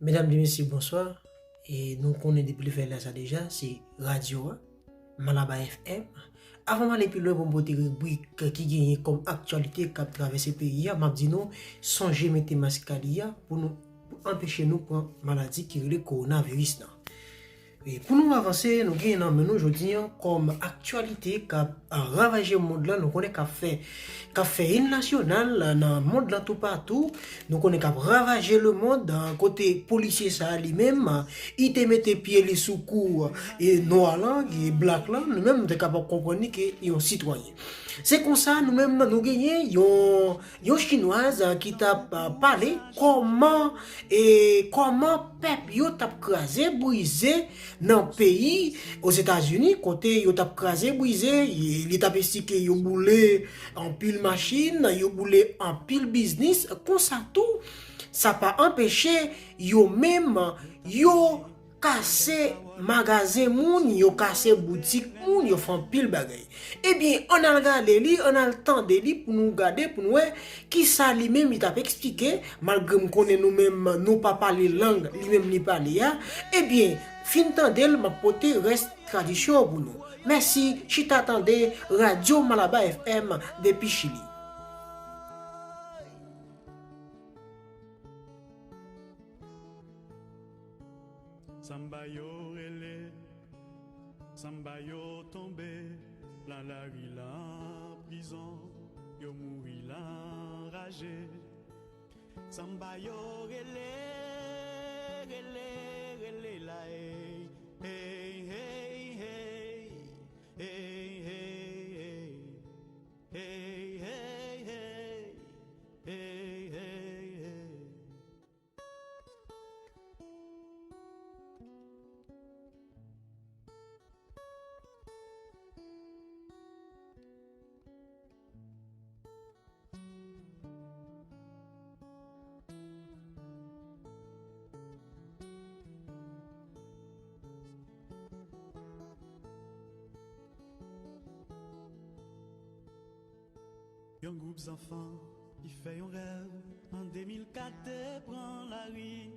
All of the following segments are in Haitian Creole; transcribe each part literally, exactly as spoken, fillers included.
Medam e mesye, bonswa. E nou konnen depi l fè la sa deja, se radyo a, Malaba F M. Avan m ale pi lwen pou m pote ribrik ki genyen kòm aktyalite k ap travèse peyi a, m ap di nou, sonje mete mask ali a pou nou, pou anpeche nou pran maladi ki rele kowonaviris nan. E pou nou avanse, nou gen nan men nou jodi a kòm aktyalite k ap, a, ravaje mond lan, nou konnen k ap fè, k ap fè im nasyonal nan mond lan toupatou, nou konnen k ap ravaje lemonn, a, kote polisye sa a li menm, a, li te mete pye li sou kou, e, nwa lan, e, blak lan, nou menm nou te kapab konprann li ke yon sitwayen. Se konsa, nou menm, nou genyen yon, yon chinwaz, a, ki t ap, a, pale kòman, e, kòman pèp yo t ap kraze, brize nan peyi Ozetazini, kote yo t ap kraze, brize, e, li t ap esplike yo boule anpil machin, yo boule anpil biznis. Konsa tou, sa pa anpeche yo menm, yo kase magazen moun, yo kase boutik moun, yo fè anpil bagay. Ebyen, ann al gade li, ann al tande li pou nou gade, pou nou wè kisa li menm li t ap eksplike, malgre m konnen nou menm nou pa pale lang li menm li pale a. Ebyen, fin tande l, m ap pote rès tradisyon an pou nou. Mèsi, chita tande Radyo Malaba F M depi Chili. Samba yo rele, samba yo tonbe, nan lari, nan prizon, yo mouri, nan raje. Samba yo rele, rele, rele la, ey, ey, ey, ey, ey, ey, ey. Hey, hey, hey. Hey, hey, hey. Yon gwoup zanfan ki fè yon rèv an de mil kat te pran lari.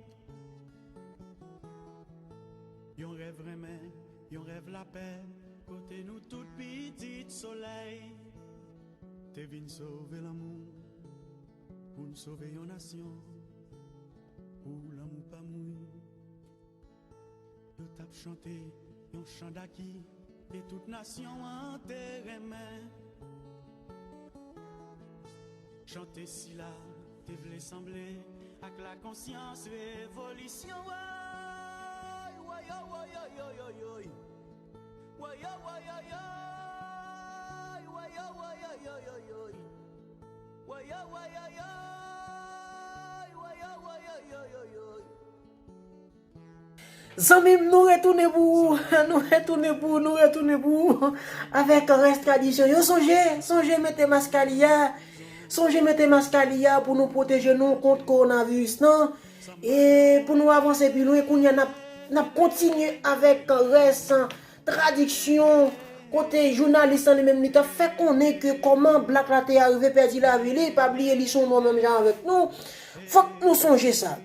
Yon rèv renmen, yon rèv lapè, kote nou tout pitit solèy te vin sove lanmou, pou n sove yon nasyon, pou lanmou pa mouri. Yo t ap chante yon chan daki ke tout nasyon an te renmen. Chante sila te vle sanble ak lakonsyans revolisyon. Woy, woy, woy, woy, woy, woy, woy. Woy, woy, woy, woy, woy. Woy, woy, woy, woy, woy, woy. Woy, woy, woy, woy, woy. Woy, woy, woy, woy, woy, woy. Zanmi m, nou retounen pou ou, nou retounen pou ou, nou retounen pou ou. Avèk rès tradisyon yo, sonje, sonje mete mask ali a. Sonje mete mask ali a pou nou pwoteje nou kont kowonaviris nan. E pou nou avanse pi lwen, kounye a n ap, n ap kontinye avèk rès tradiksyon, kote jounalis lan li menm li t ap fè konnen ke kòman blak la te arive pèdi lavi li, pa bliye li se yon nwa menm jan avèk nou. Fòk nou sonje sa.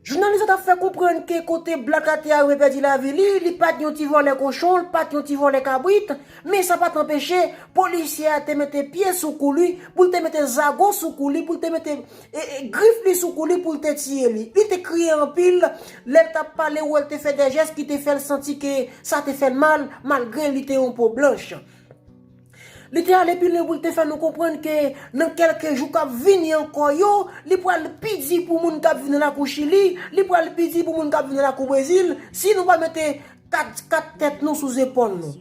Jounalis la t ap fè konprann ke kote blak la te arive pèdi lavi li, li pa t yon ti vòlè kochon, li pa t yon ti vòlè kabrit, men sa pa t anpeche polisye a te mete pye sou kou li, pou l te mete zago sou kou li, pou l te mete e, e, grif li sou kou li pou l te tiye li. Li te kriye anpil, lè l t ap pale, ou wè l te fè de jès ki te fè l santi ke sa te fè l mal, malgre li te yon po blanch. Li te ale pi lwen pou l te fè nou konprann ke nan kèlke jou k ap vini ankò yo, li pral pi di pou moun k ap vin nan lakou Chili, li pral pi di pou moun k ap vin nan lakou Brezil, si nou pa mete kat, kat tèt nou sou zepòl nou.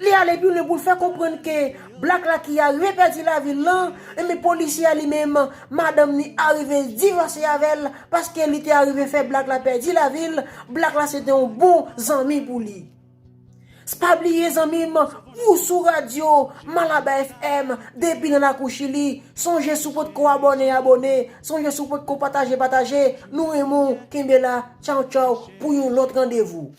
Li ale pi lwen pou l fè konprann ke blak la ki arive pèdi lavi l lan, enben polisye a li menm, madanm li arive divòse avè l, paske li te arive fè blak la pèdi lavi l, blak la se te yon bon zanmi pou li. Pa bliye zanmi m, ou sou radyo Malaba F M, depi nan lakou Chili, sonje si w potko abòne, abòne, sonje si w potko pataje, pataje, nou renmen w, kenbe la, tchaw tchaw, pou yon lòt randevou.